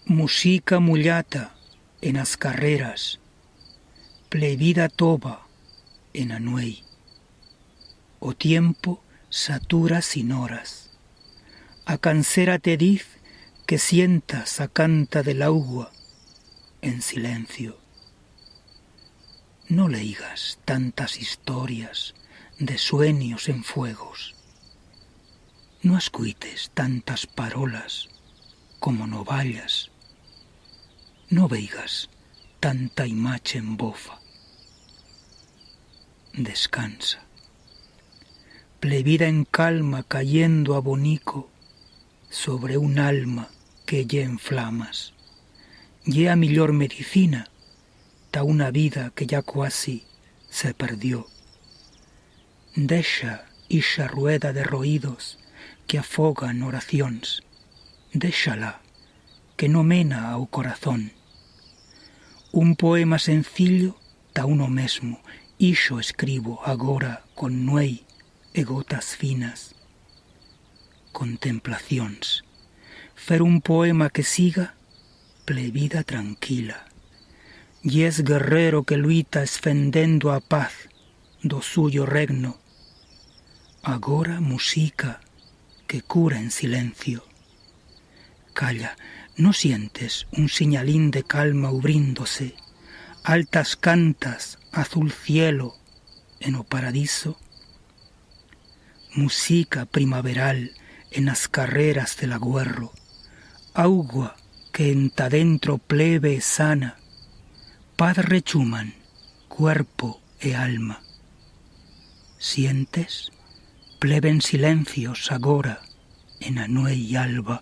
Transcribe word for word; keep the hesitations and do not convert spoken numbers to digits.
Musica mullata en as carreras, plevida tova en a nuei. O tiempo s'atura sin horas. A cansera te diz que sientas a canta de l'augua en silencio. No leigas tantas historias de suenyos en fuegos. No ascuites tantas parolas como novallas. No veigas tanta imache en bofa. Descansa. Plevida en calma cayendo a bonico sobre un alma que ye en flamas. Ye a millor medicina ta una vida que ya cuasi se perdió. Deixa ixa rueda de roídos que afogan oracions. Deixa-la, que no mena au corazón. Un poema sencillo ta uno mesmo, ixo escribo agora con nuei e gotas finas. Contemplacions. Fer un poema que siga plevida tranquila. Yes guerrero que luita esfendendo a paz do suyo regno. Agora musica que cura en silencio. Calla, no sientes un sinyalín de calma ubríndose, altas cantas, azul cielo, en o paradiso? Musica primaveral en as carreras del agüerro, augua que enta dentro pleve e sana, paz rechuman cuerpo e alma. Sientes? Pleven silencios agora en a nuei alba.